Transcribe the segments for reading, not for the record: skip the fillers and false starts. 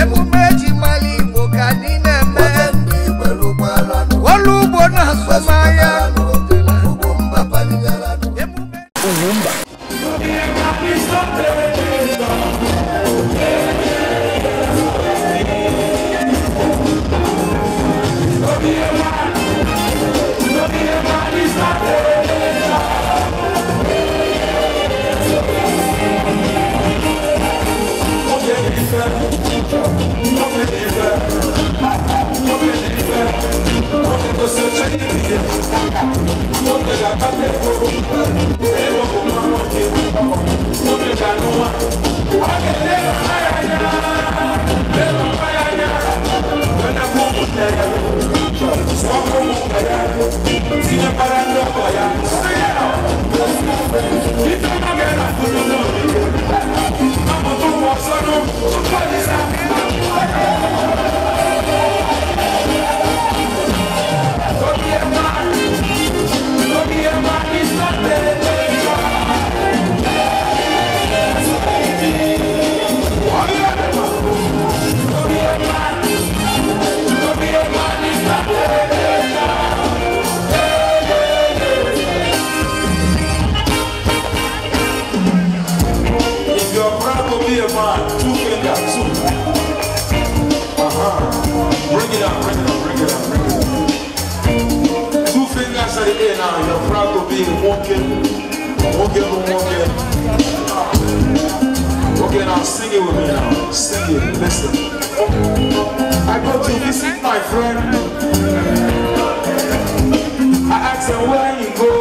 Emume eji mara Igbo ka anyị na-eme. Ọrụ ugbo na azụmahịa. Emume Ugwumba. If you're proud to be a man, two fingers, two. Bring it up, bring it up, bring it up, bring it up. Two fingers at the air now. You're proud to be walking, walking, walking. Okay, now sing it with me now. Sing it, listen. I go to visit my friend. I ask him where you go.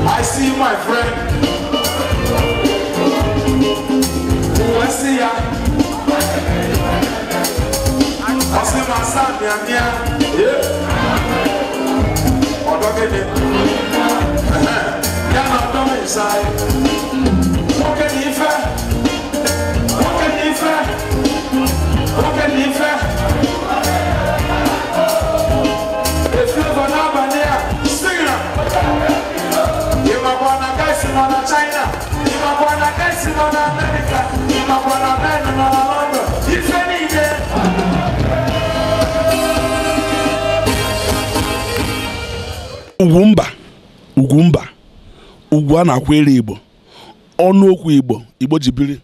I see my friend. Who I see ya? I see my son, yeah. Inside. China, America, London. Ugwumba, Ugwumba, ugwu a na-akwere Igbo, ọnụ okwu Igbo, Igbo ji biri.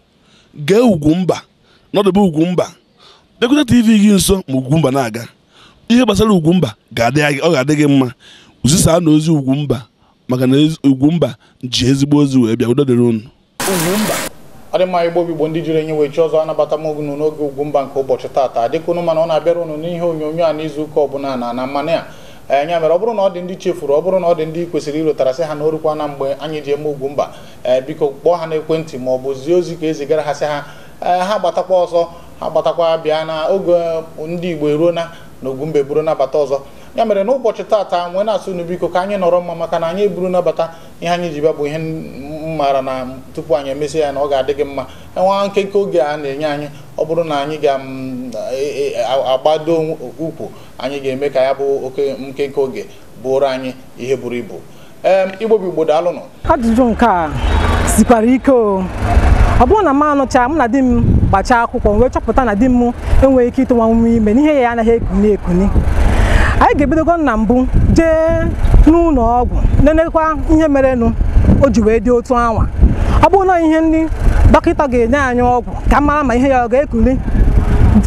Gee Ugwumba, nọdụbe Ugwumba, bịakwute TV gị nso ma Ugwumba na-aga. Ihe gbasara Ugwumba ga-adị, ọ ga-adị gị mma. Zisaa na ozi Ugwumba maka na Ugwumba ji ezigbo ozi wee bịa. Udo dịrị unu. Ugwumba. Ọ dị mma Igbo Igbo ndị jiri enyi wee chi ọzọ anabata m unu n'oge Ugwumba nke ụbọchị taata. Dịka unu mana ọ na-abịara unu n'ihe onyonyo a n'izu ụka ọbụla na mmanụ ya. Nya mere ọ bụrụ na ọ dị ndị chefuru, ọ bụrụ na ọ dị ndị kwesịrị ịlụtara sị ha na orukwa na mgbe anyị ji eme Ugwumba, biko kpọọ ha n'ekwentị ma ọ bụ zie ozi ka ezigara ha sị ha ha gbatakwa ọsọ, ha gbatakwa bịa na oge ndị Igbo eruo na Ugwumba eburu nabata ọzọ. Ya mere n'ụbọchị taata nwee na-asị unu biko ka anyị nọrọ mma maka na anyị eburu nabata ihe anyị ji bịa bụ ihe m maara na tupu anyị emesịa ya na ọ ga-adị gị mma. Enwe nkenke oge a na-enye anyị, ọ bụrụ na anyị ga-agbado ukwu, anyị ga-eme ka ya bụ oke nkenke oge bụrụ anyị ihe buru ibu. Igbo bụ Igbo, daalụnụ. Ajụjụ nke a sikwara ike o. Ọ bụrụ na m anụcha, mụ na di m gbachaa akwụkwọ wee chọpụta na di m enweghị ike ịtụwa nwa ime n'ihe ya anaghị ekuni ekuni, anyị ga-ebidogo na mbụ jee n'ụlọ ọgwụ nenekwa ihe merenụ o ji wee dị otu anwa. Ọ bụrụ na ihe ndị dọkịta ga-enye anyị ọgwụ ka mara ma ihe ya ọ ga-ekuli,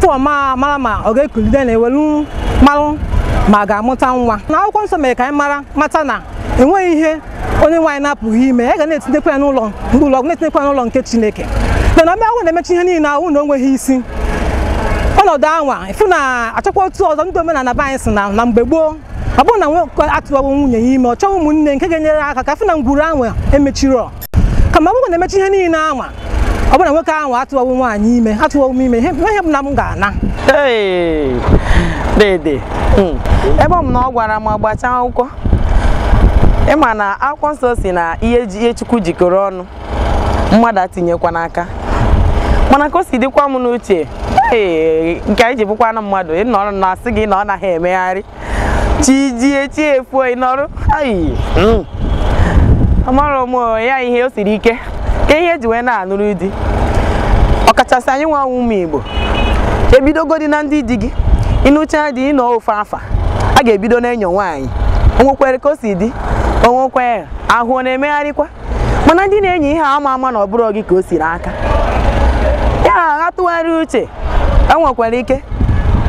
tụọ mara ma ọ ga-ekulide na ewelu marụ ma ga-amụta nwa. Na akwụkwọ nsọ mere ka anyị mara mata na enweghị ihe onye nwaanyị na-apụghị ime. Ya ga na-etinyekwa ya n'ụlọ ọgwụ, na-etinyekwa ya n'ụlọ nke Chineke. Mana ọbịa ahụ na-emechi ihe niile ahụ na o nweghị isi ọnọdụ anwa ịfụ na achọkwa otu ọzọ. Ndị omenala be anyị sị na mgbe gboo, ọ bụrụ na nwoke atụwawo nwunye ya ime, ọ chọghị ụmụnne nke ga-enyere aka ka afụ na ngwuru anwa emechiro. Kama ọ bụrụ na emechi ihe niile anwa, ọ bụrụ na nwoke ahụ atụwawo nwaanyị ime, atụwawo m ime, ihe bụ na m ga-ana. Dede, ebe ọ m na ọ gwara m agbachaa akwụkwọ, ịma na akwụkwọ nsọ si na ihe Chukwu jikọrọ ọnụ mmadụ atinyekwa n'aka. Mana ka o si dịkwa m n'uche, ee, nke anyị ji bụkwa na mmadụ ịnọrọ na-asị gị na ọ naghị emegharị. Chi jie chi efuo ị nọrọ ayi amarọ m ya ihe o siri ike ka ihe eji wee na-anụrụ di ọkachasị anyị nwa ụmụ Igbo ebidogodi na ndị di gị ịnụcha di ịnọ ofe afa a ga-ebido na-enyo nwaanyị onwekwere ka o si dị onwekwere ahụ ọ na-emegharịkwa mana ndị na-enyo ihe ama ama na ọ bụrụ gị ka o siri aka ya agha tụgharị uche enwekwara ike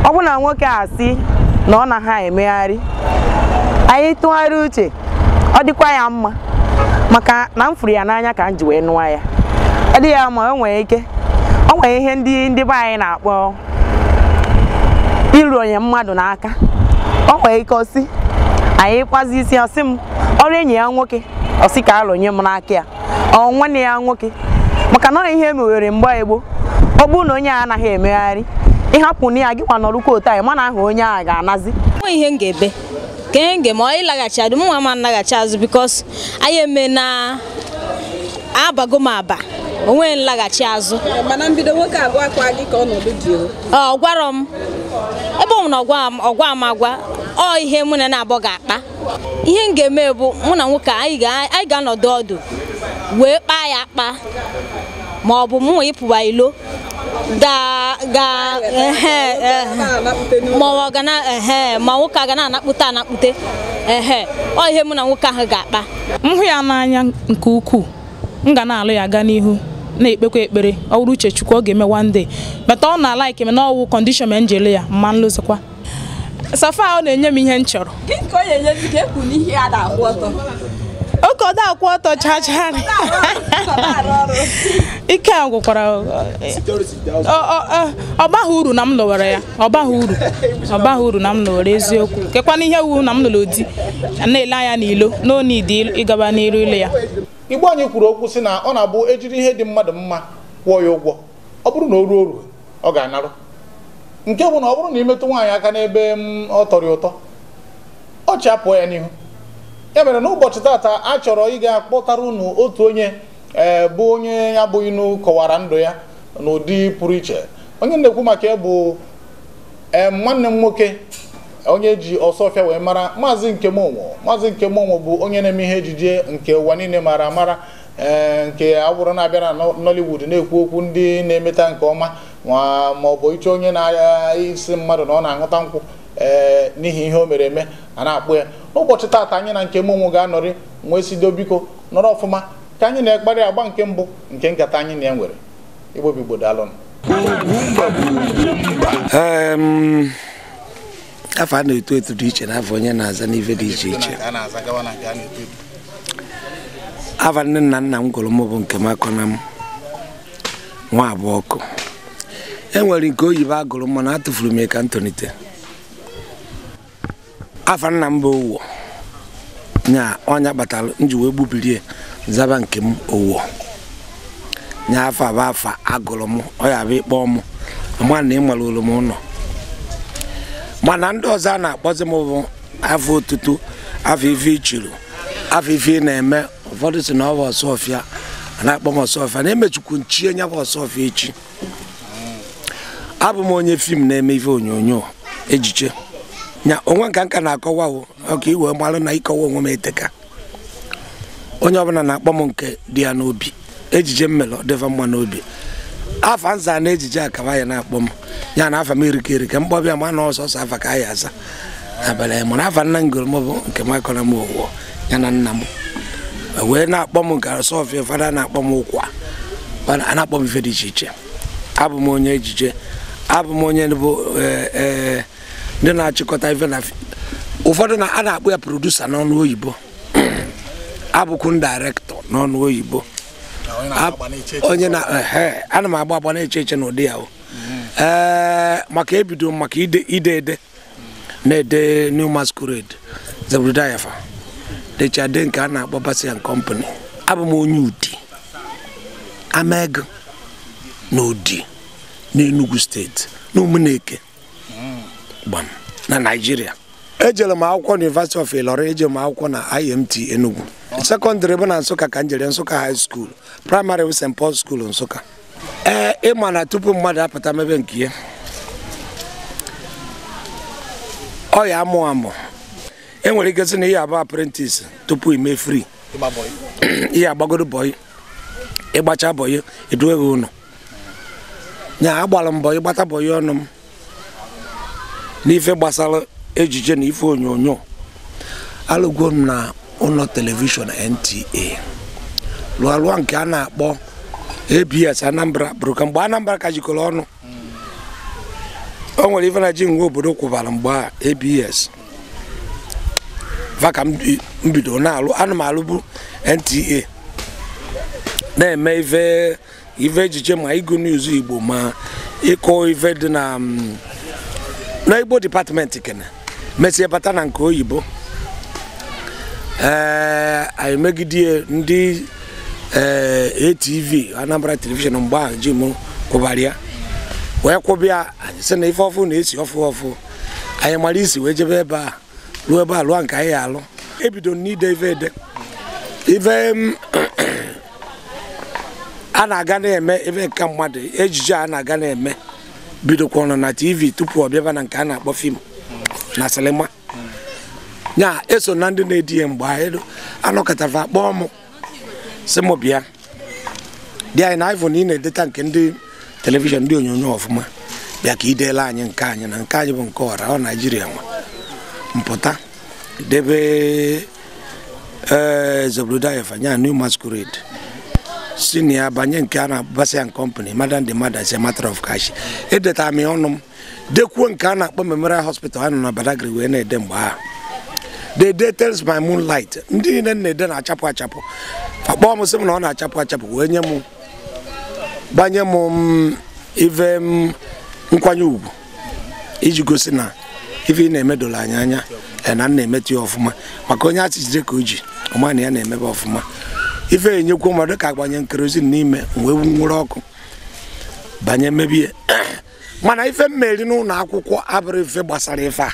ọ bụ na nwoke a sị na ọ na ha emegharị anyị tụgharị uche ọ dịkwa ya mma maka na m fụrụ ya n'anya ka m ji wee nụọ ya ọ dị ya mma o nwere ike o nwere ihe ndị be anyị na-akpọ ironye mmadụ n'aka o nwere ike ọsị anyị kpazi isi ọsị m ọrụ enyi ya nwoke ọsị ka alụnye m n'aka ya ọ nwanne ya nwoke maka na ihe mewere mgbe egbo ọ bụrụ na onye a anaghị emegharị ịhapụ na ya gị kwa nọrụkwa otu anyị mana ahụ onye a ga-anazi nwe ihe m ga-ebe ka ihe m ga-eme ọ ịlaghachi azụ mụnwa ma nlaghachi azụ bikos anyị eme na abago m aba onwe nlaghachi azụ mana mbido nwoke abụọ akwa gị ka ọnọdụ dị ọ gwarọ m ebe ọ na ọgwa m agwa ọ ihe mụ na na-abọ ga-akpa ihe m ga-eme bụ mụ na nwoke anyị ga-anọdụ ọdụ wee kpaa ya akpa ma ọ bụ mụ ịpụwa ilo ma nwoke a ga na-anakpute anakpute ehe ọ ihe mụ na nwoke ahụ ga-akpa m hụ ya n'anya nke ukwuu m ga na-alụ ya gaa n'ihu na-ekpekwa ekpere ọ bụrụ uche Chukwu ọ ga-eme one day bata ọ na-alaiki m na ọwụ kọndishọn m njele ya mma nlụzikwa safa ọ na-enye m ihe m chọrọ oke ọ da-akwụ ọtọ chacharị ike a gwụkwara ọ baghị uru na m lụwara ya ọ baghị uru na m lụwara eziokwu kekwana ihe wu na m lụrụ di na-ele anya n'ilo n'onidi ịgaba n'iru ịlụ ya. Igbo anyị kwuru okwu sị na ọ na-abụ ejiri ihe dị mmadụ mma kwụọ ya ụgwọ ọ bụrụ na o ruo oru ọ ga-anarụ nke bụ na ọ bụrụ na imetụ nwaanyị aka n'ebe ọ tọrọ ya ụtọ ọchị apụọ ya n'ihu. Ya mere n'ụbọchị tata a chọrọ ịga kpọtara unu otu onye bụ onye ya bụ inu kọwara ndụ ya n'ụdị pụrụ iche. Onye na-ekwu maka ya bụ nwanne m nwoke onye ji Ọsọfịa wee mara, Maazị Nkemonwo. Maazị Nkemonwo bụ onye na-eme ihe ejije nke ụwa niile mara amara, nke awụrụ na-abịa na Nollywood na-ekwu okwu ndị na-emeta nke ọma ma ọ bụ ịchọ onye na-isi mmadụ na ọ na-aṅụta nkwụ n'ihi ihe o mere eme a na-akpụ ya. N'ụbọchị taata anyị na Nkemonwo ga-anọrị nwee sido biko nọrọ ọfụma ka anyị na-ekparị agba nke mbụ nke nkata anyị na-enwere. Igbo bụ Igbo, daalụnụ. Afọ a na-eto eto dị iche na afọ onye na-aza n'ife dị iche iche. Afa nne na nna m gụrụ m bụ Nkemakọna m nwa abụọ ọkụ. E nwere nke oyibo agụrụ m mana atụfuru m ka m tolite. Afa nna m bụ Owo, nya ọnya kpatara m ji wee gbubirie zaba nke m Owo. Nya afa bụ afa agụrụ m, ọ ya bụ ịkpọ m ama na ịmara olu m ụlọ. Mana ndị ọzọ a na-akpọzi m bụ afọ otutu, afọ ife ichiru, afọ ife ị na-eme. Ụfọdụ si na ọ bụ Ọsọfịa, a na-akpọ m Ọsọfịa na-emechukwu nchie nya bụ Ọsọfịa echi. Abụ m onye fim na-eme ife onyonyo ejije nya onwe nka nka na-akọwa ọka iwe mmalụ na ịkọwa onwe m eteka. Onye ọbụla na-akpọ m nke dị ya n'obi, ejije m mere ọ dịva mma n'obi. Afa nza na ejije akaba ya na-akpọ m ya na afa m erike erike mkpọbịa ma na ọsọsọ afa ka anyị aza abalị mana afa nna ngoro m bụ Nkemakọna m Owo ya na nna m wee na-akpọ m nke Ọsọfịa. Ụfọdụ na-akpọ m ụkwa, a na-akpọ m ife dị iche iche. Abụ m onye ejije, abụ m onye bụ ndị na-achịkọta ife na ụfọdụ a na-akpọ ya produsa n'ọnụ oyibo, abụkwu dairektọ n'ọnụ oyibo. Onye na ana m agba agba na-eche eche n'ụdị ya ee maka ebido maka ide ede na-ede New Masquerade Zebrudaya dechade nke a na-akpọ Bassey and Company. Abụ m onye Udi Amego na Udi n'Enugu steeti na Umuneke gbam na Naịjirịa. Ejere m akwụkwọ University of Ilorin, ejere m akwụkwọ na IMT Enugu. Sekọndịrị bụ na Nsụka ka m jere, Nsụka High School. Praịmarị bụ St. Paul School Nsụka. Ee, ịma na tupu mmadụ apụta mebe nke ya ọ ya amụ amụ. Enwere ike sị na ihe abụ apprentice tupu ime free. Ihe agbagoro bọyị, ịgbacha bọyị eduo gị ụlọ. Nya agbara m bọyị gbata bọyị ọnụ m n'ife gbasara ejije na ife onyonyo. Alụgo m na ụlọ telivishọn NTA, lụọ lụọ nke a na-akpọ ABS Anambra bụrụ ka mgbe Anambra ka jikọrọ ọnụ. O nwere ife na ji nwe obodo kwụbara mgbe a ABS va ka m bido na-alụ. Ana m alụbu NTA na-eme ife ejije ma ịgụ news Igbo ma ịkọ ife dị na na Igbo department kene mesie bata na nke oyibo. Anyị megide ndị ATV Anambra Television mgbe ahụ ji m kwụbara ya wee kwụbịa. Anyị sị na ife ọfụ na-esi ọfụ ọfụ, anyị mara isi wee jebe ebe a ruo ebe a lụọ nke anyị alụ. Ebido n'ide ife ede ife a na-aga na-eme ife nke mmadụ ejije a na-aga na-eme bidokwa na TV tupu ọ bịaba na nke a na-akpọ fim na sinima. Nya eso na ndị na-edi ya mgbe ahụ anọkọtara akpọọ m sị m bịa dị anyị na iPhone ị na-edeta nke ndị telivishọn ndị onyonyo ọfụma, bịa ka ideela anyị nke anyị na nke anyị bụ nke ọra ọ Naijiria nwa. Mpụta debe Zebrudayev anya New Masquerade si na ya banye nke a na-agbasa ya company Madam the Mother is a matter of cash. Edeta m ọnụ m dekwuo nke a na-akpọ Memorial Hospital a nọ na Badagry wee na-ede mgbe ahụ. The day tells my moonlight ndị niile na-ede na-achapụ achapụ. Akpọọ m sị m na ọ na-achapụ achapụ wee nye m gbanye m ife nkwanye ugwu iji gosi na ife ị na-eme doro anyị anya na m na-emetụ ya ọfụma, maka onye achịjide ka o ji ọma na ya na-emebe ọfụma. Ife enyekwu mmadụ ka agbanye kerozin n'ime wee nwụrụ ọkụ banye mebie. Mana ife mmeri n'ụlọ akwụkwọ abụrụ ife gbasara ife a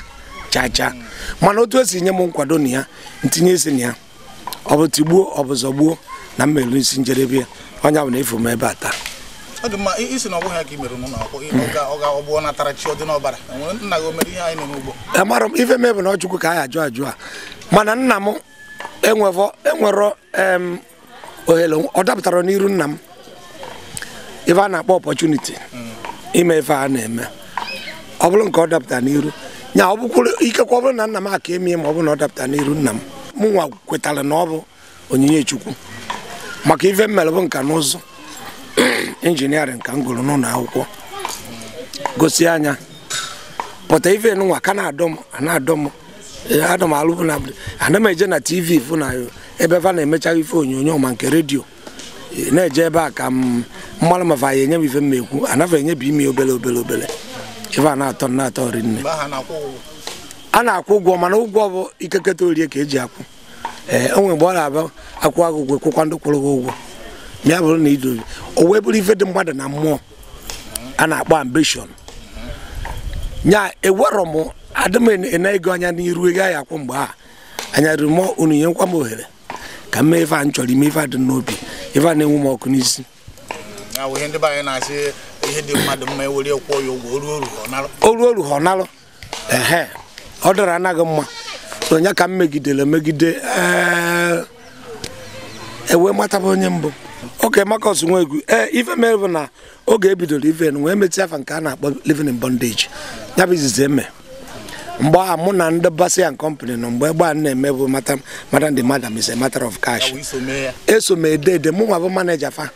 cha cha, mana otu esi nye m nkwado na ya ntinye isi na ya, ọ bụ tigbuo ọ bụ zọgbuo na mmeri isi njedebe ya. Onye bụ na efu m ebe a taa. Ọ dị mma isi na ọ bụghị ya ka i mere n'ụlọ akwụkwọ, ọ bụ ọ natara chi ọ dị n'ọbara. Nna gị o mere ihe anyị na-eme ugbo? Amara m ife mebụ na ọ Chukwu ka anyị ajụ ajụ a, mana nna m enwero ohere ọ dapụtara n'iru nna m ife a na-akpọ opportunity ime ife a na-eme. Ọ bụrụ nke ọ dapụtara n'iru nya, ọ bụkwuru ikekwe ọ bụrụ na nna m aka emie ma ọ bụrụ na ọ dapụtara n'iru nna m, mụ nwa kwetara na ọ bụ onyinye Chukwu, maka ife mmere bụ nka na ụzụ injiniarịn ka m gụrụ n'ụlọ akwụkwọ gosi anya pụta ife nwa ka na-adọ m na-adọ m adọ m alụbụ na ana m eje na TV fụ na ebe fa na-emecha ife onyonyo ma nke redio na-eje ebe a ka m mmalụ ma fa ya enye m ife m ekwu anafa enyebi ime obele obele obele ife a na-atọ na-atọ rinne. A na-akwụ ụgwọ, mana ụgwọ bụ ikeketa orie ka eji akwụ. Ee, o nwere mgbe ọ na-abịa akwụ agụgwọ kwụkwa ndị kwụrụ gị ụgwọ ya bụrụ na idozi o wee bụrụ ife dị mmadụ na mmụọ a na-akpọ ambition. Nya ewero m adị m ene ego anya n'iru ego anyị akwụ mgbe a anya ruru m unu nye nkwa m ohere ka m mee ife a m chọrọ ime, ife a dị n'obi, ife a na-enwu m ọkụ n'isi. O ruo oru ha ọ nalụ. Ehe, ọ dọrọ anaghị mma so onye ka m megidere megide ewee mataba onye mbụ. Oke Marcus Nwegwu ife mere bụ na oge ebidoro ife wee mechie afa nke a na-akpọ Living in Bondage ya bụ izizi eme mgbe a mụ na ndị Bassey and Company nọ mgbe egbe a na-eme bụ Madam the Madam is a matter of cash. Eso m ede ede, mụ nwa bụ maneja fa,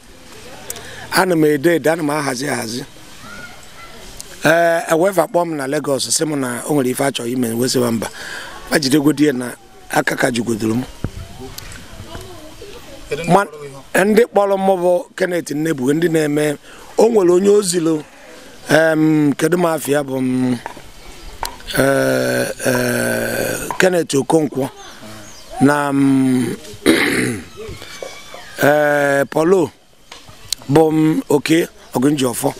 ana m ede ede, ana m ahazi ahazi. Ewefa kpọọ m na Lagos sị m na o nwere ife a chọrọ ime wesịba mba ma jidegodi ya na aka ka jigodoro m. Ndị kpọrọ m bụ Kenneth Nnebue ndị na-eme o nwere onye ozilu kedu m afịa bụ m Kenneth Okonkwo na Paulo bụ m oke Ogunjiọfọ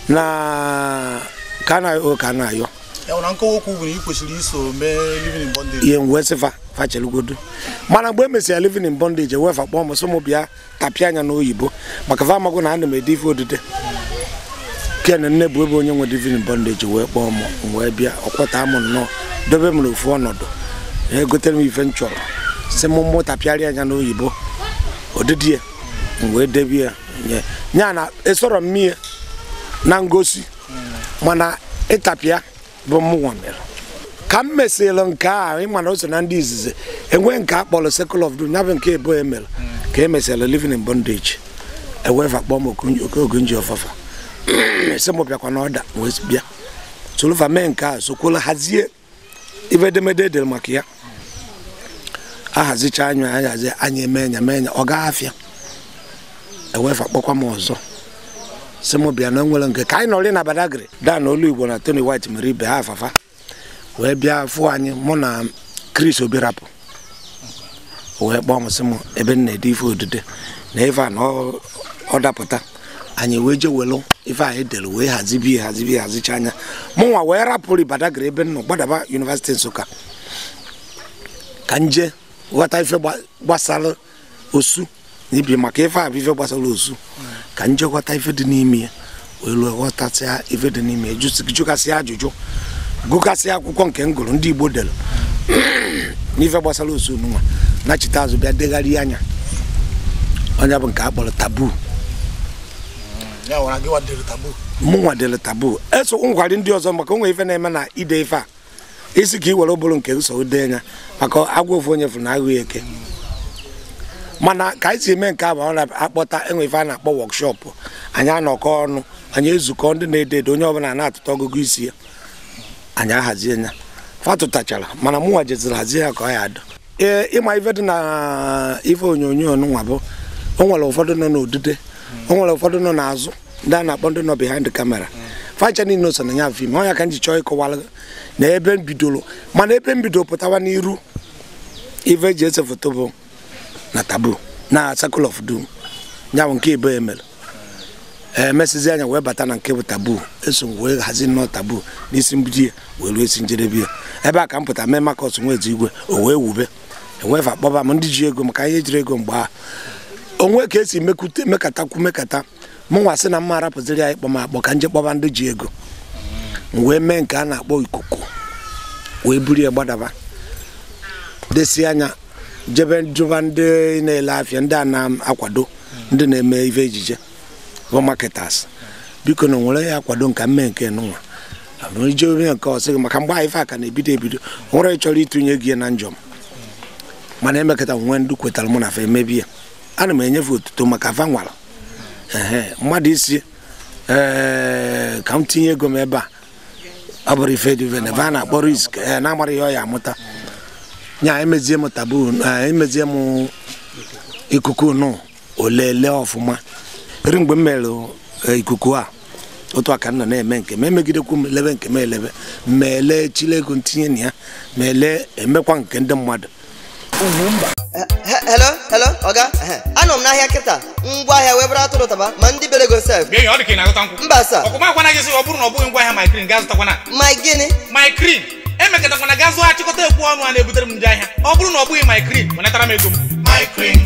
na ka na-ayọ ihe wee fachelugodu. Mana mgbe e mesịrị Living in Bondage ewefa kpọọ m sị m bịa tapịa anya n'oyibo maka fa amago na ana m ede ife odide. Ken Nnebue bụ onye nwe Living in Bondage wee kpọọ m wee bịa ọkwọta m nnọọ dobe m n'ofu ọnọdụ Egotere m ife m chọrọ si m mụtapịarịa anya n'oyibo odidi ya m wee debe ya nye ya na esoro m mie na ngosi mana ịtapịa bụ mụnwa mere ka m mesịrị nke a. Ịma na o so na ndị izizi enwe nke a kpọrọ Circle of Doom, ya bụ nke ebo emere ka e mesịrị Living in Bondage. Ewefa kpọọ m Okonji Ọfafa sị m bịakwa na ọda wee bịa solufa mee nke a, sokwala hazie ife edemede edere maka ya. Ahazicha anya ahazi anya eme anya mee anya ọ gaa afịa. Ewefa kpọkwa m ọzọ sị m bịa na nwere nke ka anyị nọrị na Badagry Dan Olu Igbo na Tony White mere ibe ha afafa wee bịa fụ anyị, mụ na Chris Obirapụ wee kpọọ m sị m ebe m na-ede ife odide na ife a na ọ dapụta anyị wee je welu ife anyị dere wee hazibie hazibie hazicha anya. Mụnwa wee rapụrụ Badagry ebe m nọ gbadaba University Nsụka ka nje ghọta ife gbasara osu na ibi maka ife a bụ ife gbasara osu ka nje ghọta ife dị n'ime ya wee lụọ ghọtasịa ife dị n'ime ya, jụkasịa ajụjụ, gụkasịa akwụkwọ nke m gụrụ ndị Igbo dere n'ife gbasara osu nwa nachite azụ bịa degharị anya. Onye bụ nke a kpọrọ Taboo. Mụnwa dere Taboo eso nkwari ndị ọzọ maka onwe ife na-eme na ide ife a isi ka i were ụbụrụ nke nsọ dee anya maka agwa ofu onye fụrụ na aghụghị eke. Mana ka anyị si eme nke a bụ ọ na-akpọta enwe ife a na-akpọ wọkshọpụ, anyị anọkọ ọnụ, anyị ezukọ ndị na-ede ede, onye ọbụla na-atụta ọgụgụ isi ya, anyị ahazie ya. Fatụtachara mana mụnwa jeziri hazie ya ka ọ ya adọ. Ee, ịma ife dị na ife onyonyo nwa bụ o nwere ụfọdụ nọ n'odide, o nwere ụfọdụ nọ n'azụ, ndị a na-akpọ ndị nọ behind the camera facha niile so na ya fim. Ọ ya ka m ji chọọ ịkọwara na ebe m bidoro, mana ebe m bidoro pụtawa n'iru ife eji ese foto bụ na Taboo na Circle of Doom, ya bụ nke ebe emere emesizi anya wee bata na nke bụ Taboo. Eso m wee hazi nnọọ Taboo n'isi mbido ya wee ruo esi njedebe ya. Ebe a ka m pụta mee Marcus Nweze Igwe o wee wube enwefe akpọba m ndị ji ego maka ihe ejiri ego mgbe a onwe ka esi mekute mekatakwu mekata. Mụnwa sị na mma arapụziri ya ịkpọ m akpọ ka nje kpọba ndị ji ego, m wee mee nke a na-akpọ ikuku wee buru ya gbadaba desi anya jebe jụba ndị na-ele afịa, ndị a na-akwado ndị na-eme ife ejije bụ marketers, biko na nwere ya akwado nka mme nke nụnwa ije ome nke ọsị gị maka mgbe ife a ka na-ebido ebido nwere chọrọ ịtụnye gị na njọm. Mana emekọta nwe ndị kwetara mụ na fa emebi ya, ana m enyefe otuto maka fa nwara ehe mmadụ isi ee ka m tinye ego m ebe a ọ bụrụ ife dị na ebe a na-akpọ risk ee na-amara ihe ọ ya amụta nya. Emezie m Taboo, emezie m ikuku nụ olele ọfụma eri mgbe m mere ikuku a otu aka nọ na-eme nke m emegidekwu m elebe nke m elebe ma ele chile ego ntinye na ya ma ele emekwa nke ndị mmadụ. Hello, hello, Oga. Anọ m n'ahịa kịta ngwaahịa wee bụrụ atụrụ taba ma ndị bere ego sef. Mba sa. My gịnị? My cream. Emekatakwana gaa zụọ achịkọta ekwu ọnụ a na-ebutere m ndị ahịa. Ọ bụrụ na ọ bụghị my cream, wenatara m ego m. My cream.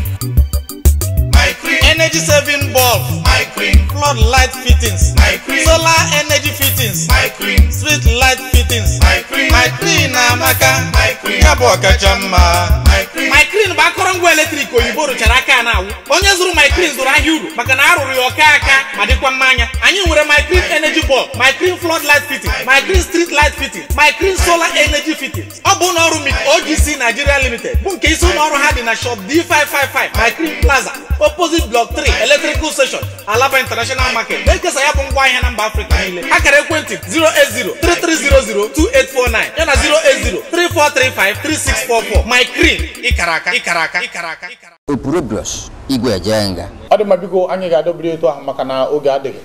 My cream. Energy saving bulb. My cream. Flood light fittings. My cream. Solar energy fittings. My cream. Street light fittings. My cream. My cream na amaka. My cream. Ya bụ ọkacha mma. My cream. My cream bụ akụrụngwa eletrik oyibo rụchara aka na-awụ. Onye zụrụ my cream zụrụ ahịa uru maka na arụrụ ya ọka aka ma dịkwa mma anya. Anyị nwere my cream energy bulb, my cream flood light fitting, my cream street light fitting, my cream solar energy fitting. Ọ bụ ụlọ ọrụ OGC Nigeria Limited bụ nke isi ụlọ ọrụ ha dị na shop D555 My Cream Plaza, opposite block 3 Electrical Station, Alaba International Market. Na-ekesa ya bụ ngwaahịa na mba Afrịka niile. Akara ekwentị 08033002849 ya na 08034353644. My Cream, ịkara aka, ịkara aka, ịkara aka. Opurobios Igwe Ejenga. Ọ dị mma, biko anyị ga-adọbiri etu ahụ maka na oge adịghị.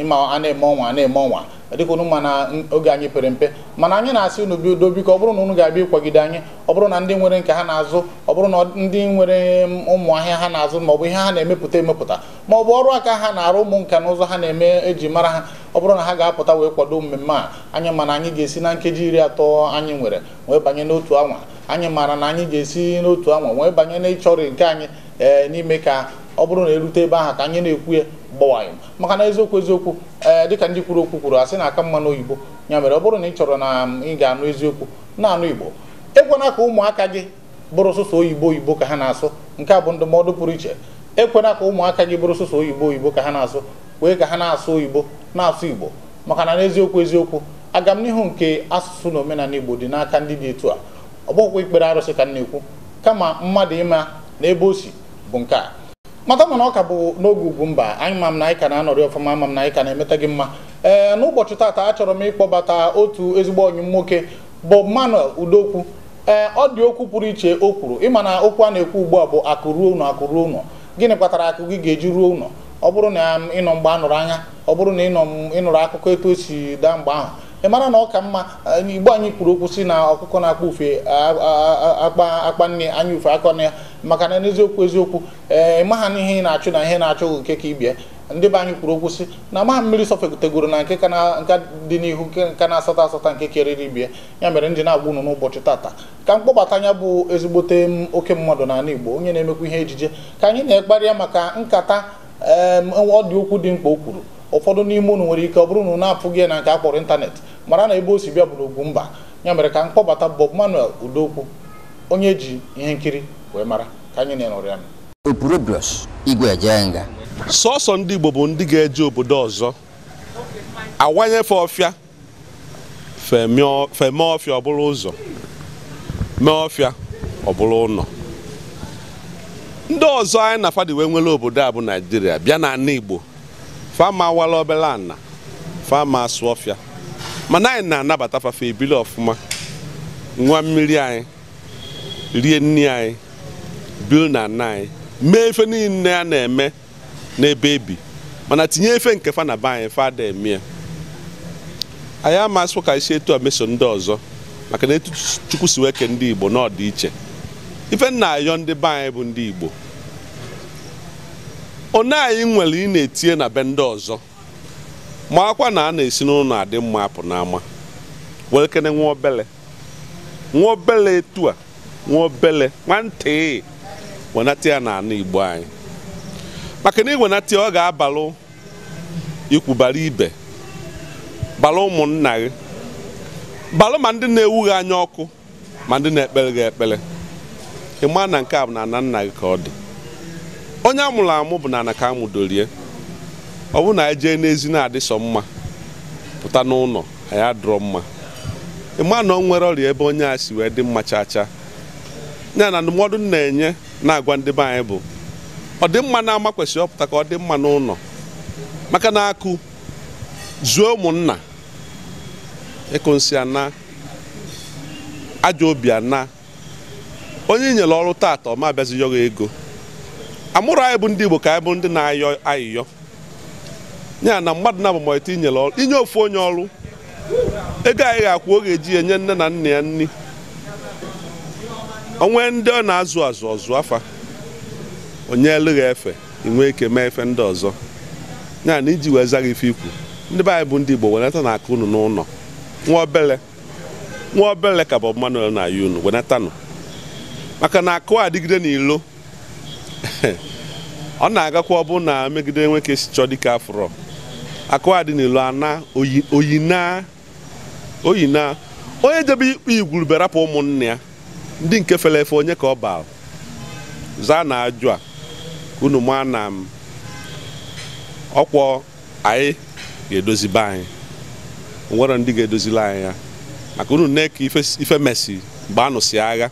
Ịma a na-eme ọnwa a na-eme ọnwa dịka unu ma na oge anyị pere mpe, mana anyị na-asị unu bido biko ọ bụrụ na unu ga-abịa ịkwagide anyị, ọ bụrụ na ndị nwere nke ha na-azụ, ọ bụrụ na ndị nwere ụmụ ahịa ha na-azụ maọbụ ihe ha na-emepụta emepụta maọbụ ọrụ aka ha na-arụ, ụmụ nka na ụzọ ha na-eme eji mara ha, ọ bụrụ na ha ga-apụta wee kwado mmemme a, anyị mana anyị ga-esi na nkeji 30 anyị nwere wee banye n'otu anwa. Anyị mara na anyị ga-esi n'otu anwa wee banye n'ịchọrọ nke anyị ee n'ime ka ọ bụrụ na erute ebe ahụ ka anyị na-ekwu ya gbawanyụ, maka na eziokwu eziokwu ee dịka ndị kwuru okwu kwuru asị na aka mma n'oyibo. Ya mere ọ bụrụ na ị chọrọ na ị ga-anụ eziokwu na-anụ Igbo, Ekwena ka ụmụaka gị bụrụ sụsụ oyibo oyibo ka ha na-asụ. Nke a bụ ndụmọdụ pụrụ iche. Ekwena ka ụmụaka gị bụrụ sụsụ oyibo oyibo ka ha na-asụ, wee ka ha na-asụ oyibo na-asụ Igbo, maka na n'eziokwu eziokwu agamnihu nke asụsụ na omenala Igbo dị n'aka ndị dị etu a. Ọ bụghịkwa ikpere arụsị ka m na-ekwu, kama mmadụ ịma na ebe o si bụ nke a. Mata mana ọ ka bụ n'oge Ugwumba anyị, ma m na anyị ka na-anọrị ọfụma, ama m na anyị ka na-emeta gị mma. Ee, n'ụbọchị taata achọrọ m ịkpọbata otu ezigbo ọnyị nwoke, Bob Manuel Udokwu. Ee, ọ dị okwu pụrụ iche o kwuru. Ịma na okwu a na-ekwu ugbu a bụ akụ ruo ụnọ, akụ ruo ụnọ. Gịnị kpatara akụ gị ga-eji ruo ụnọ? Ọ bụrụ na ịnọ mgbe a nụrụ anya, ọ bụrụ na ịnụrụ akụkọ etu o si daa mgbe ahụ, ị mara na ọ ka mma. Igbo anyị kwuru okwu si na ọkụkọ na-akpa ufe akpa nne anya ufe akọ na ya, maka na n'eziokwu eziokwu, ee, ịma ha n'ihe ị na-achụ na ihe na-achụ nke ka ibie. Ndị be anyị kwuru okwu si na amaghị mmiri sọfegotegoro na nke nka dị n'ihu, nke nka na-asọta asọta nke keriri ibie. Ya mere ndị na-agwa unu n'ụbọchị tata ka mkpọbata anya bụ ezigbote oke mmadụ n'ala Igbo, onye na-emekwa ihe ejije, ka anyị na-ekparị ya maka nkata. Ọ dị okwu dị mkpa o kwuru. Ụfọdụ n'ime unu nwere ike ọ bụrụ na unu apụghị ya na nke a kpọrọ ịntanetị, mara na ebe o si bịa bụ n'Ugwumba. Ya mere ka mkpọbata Bob Manuel Udokwu, onye ji ihe nkiri wee mara, ka anyị na-enọrọ ya. Opurobios Igwe Ejenga. Sọsọ ndị Igbo bụ ndị ga-eje obodo ọzọ awanyefe ọfịa, feme ọfịa ọ bụrụ ụzọ, mee ọfịa ọ bụrụ ụlọ. Ndị ọzọ anyị na fadi wee nwere obodo a bụ Naijiria bịa na ana Igbo, fama awala obele ana, fama asụ ọfịa, mana anyị na-anabata fafe ebili ọfụma, nwa mmiri anyị, rie nri anyị, biri na ana anyị, mee ife niile a na-eme n'ebe ebi, mana tinye efe nke fa na be anyị fa ada eme. Anyị amasị ka isi etu a meso ndị ọzọ, maka na etu Chukwu si wee kee ndị Igbo na ọ dị iche. Ife nna ayọ ndị be anyị bụ ndị Igbo, one anyị nwere ị na-etinye na be ndị ọzọ, ma akwa na a na-esi n'ụlọ adị mma apụ n'ama. Were kene nwa obele, nwa obele etu a, nwa obele nwantị, wenata ya na ana Igbo anyị, maka na iwenata ya ọ ga-abalụ ikwu, bara ibe, bara ụmụnna gị, balụ ma ndị na-ewu gị anya ọkụ, ma ndị na-ekpere gị ekpere. Ịma na nke a bụ na ana nna gị ka ọ dị. Onye amụrụ amụ bụ na ana ka amụdorie. Ọ bụrụ na anyị jee n'ezi na-adị sọ mma, pụta n'ụlọ anyị adịrọ mma, ịma na ọ nwere ọrịa ebe onye a si wee dị mma chaa chaa. Ya na ndụmọdụ m na-enye na-agwa ndị be anyị bụ ọ dị mma na ama kwesịrị ọpụta ka ọ dị mma n'ụlọ, maka na akụ zuo ụmụnna, ịkụ nsị ana, ajọ obi ana. Onye nyere ọrụ taata ọ ma abịazi yọrọ ego. Amụrụ anyị bụ ndị Igbo ka anyị bụ ndị na-ayọ ayịyọ. Ya na mmadụ na-abụ inyere ọrụ, inye ofu onye ọrụ, ego anyị ga-akwụ ọ ga-eji enye nne na nna ya nri. Onwe ndị ọ na-azụ azụ ọzụ afa, onye elu ga efe, inwe ike mee efe ndị ọzọ. Ya na iji wee zaghị ife ikwu, ndị be anyị bụ ndị Igbo wenata na akụ unu n'ụlọ. Nwa obele ka Bob Manuel na ayọ unu wenatanụ, maka na akụ adịgide n'ilo. Ọ na-agakwa ọ bụ na megide nwoke si chọọ dịka afụrọ akụ adị n'ilo ana oyina oyina. Onye jebe ikpe igwurube rapụ ụmụnne ya, ndị nke fere efe onye ka ọ baa zaa na ajụ a unu ma na ọkwọ anyị ga-edozi be anyị, nwere ndị ga-edozili anyị ya, maka unu na-eke ife mesi mgbe anụsị agha.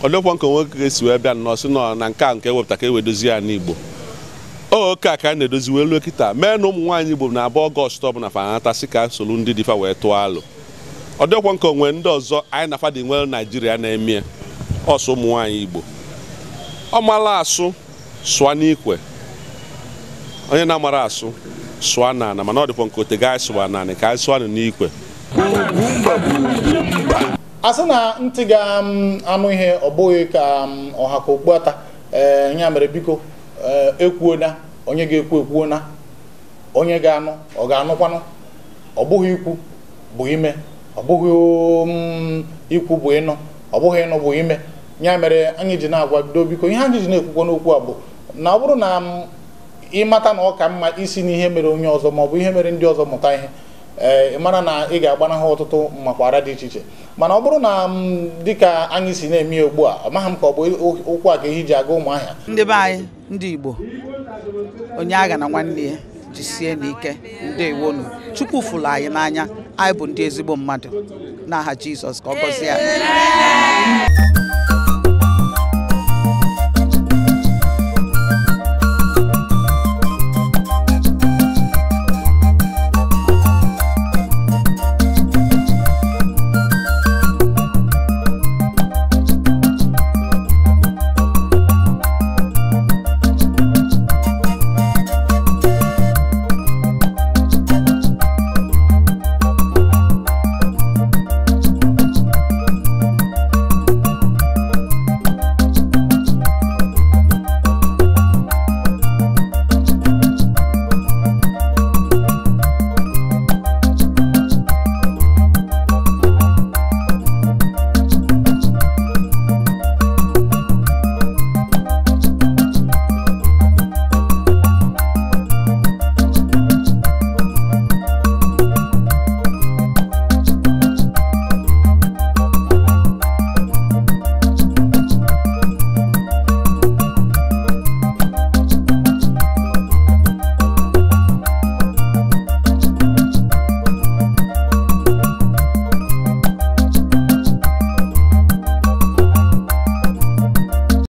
Ọ dịkwa nke nwoke ga-esi wee bịa nnọọ sị nọ na nke a nke ewepụta ka e wee dozie ya n'Igbo. Oke a ka a na-edozi wee lue kịta mee na ụmụ nwaanyị Igbo na-abụ Ọgọst ọbụla fa anatasị ka solu ndị dịfa wee tụọ alụ. Ọ dịkwa nke onwe ndị ọzọ anyị na fadị nwere Naijiria na-eme ọsọ ụmụ nwaanyị Igbo. Ọ mara asụ sụọ n'ikwe, onye na-amara asụ sụọ n'ana, mana ọ dịkwa nke ote ga sụwa n'anị ka anyị sụọ n'ikwe. A sị na ntị ga-anụ ihe ọ bụghị ka ọha ka okpu ata. Ee, ya mere biko, ekwuona onye ga-ekwu ekwuona, onye ga-anụ ọ ga-anụkwanụ. Ọ bụghị ikwu bụ ime, ọ bụghị ikwu bụ ịnụ, ọ bụghị ịnụ bụ ime. Ya mere anyị ji na-agwa bido biko, ihe anyị ji na-ekwukwa n'okwu a bụ na ọ bụrụ na ịmata na ọ ka mma isi n'ihe mere onye ọzọ maọbụ ihe mere ndị ọzọ mụta ihe, Ee, ị mara na ị ga-agbanahụ ọtụtụ mmakwara dị iche iche. Mana ọ bụrụ na m dịka anyị si na-eme ya ugbu a, amaghị m ka ọ bụ ụkwụ a ka ehi ji aga Ụmụahịa. Ndị be anyị, ndị Igbo, onye agha na nwanne ya, jisie n'ike. Ndewonu. Chukwu fụrụ anyị n'anya. Anyị bụ ndị ezigbo mmadụ. N'aha Jizọs, ka ọ gọzie anyị.